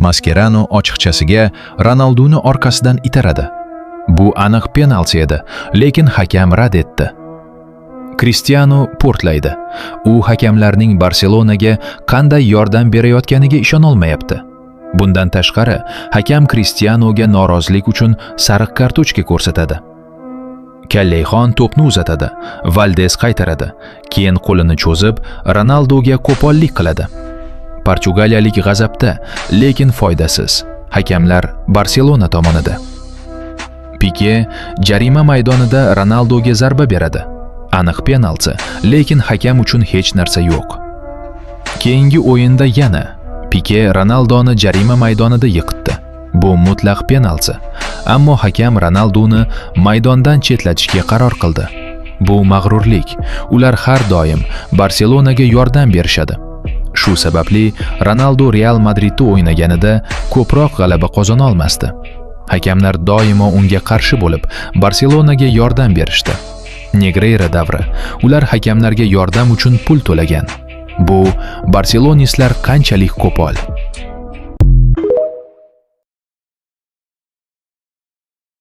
Mascherano ochiqchasiga Ronalduni orqasidan itaradi. Bu aniq penalti edi, lekin hakam rad etdi. Cristiano portlaydi. U hakamlarning Barselonaga qanday yordam berayotganiga ishonolmayapti. Bundan tashqari, hakam Cristianoga norozilik uchun sariq kartochka ko'rsatadi. Kalleyxon to'pni uzatadi, Valdes qaytaradi. Keyin qo'lini cho'zib, Ronaldoga qo'pollik qiladi. Portugaliyalik g'azabda, lekin foydasiz. Hakamlar Barselona tomonida. Pique jarima maydonida Ronaldoga zarba beradi. Aniq penalti, lekin hakam uchun hech narsa yo'q. Keyingi o'yinda yana Pique Ronaldoni jarima maydonida yiqitdi. Bu mutlaq penalti. Ammo hakam Ronaldoni maydondan chetlatishga qaror qildi. Bu mag'rurlik. Ular har doim Barselonaga yordam berishadi. Shu sababli Ronaldo Real Madridda o'ynaganida ko'proq g'alaba qozona olmasdi. Hakamlar doimo unga qarshi bo'lib, Barselonaga yordam berishdi. Negreira davri. Ular hakamlarga yordam uchun pul to'lagan. Bu barselonistlar qanchalik qo'pol.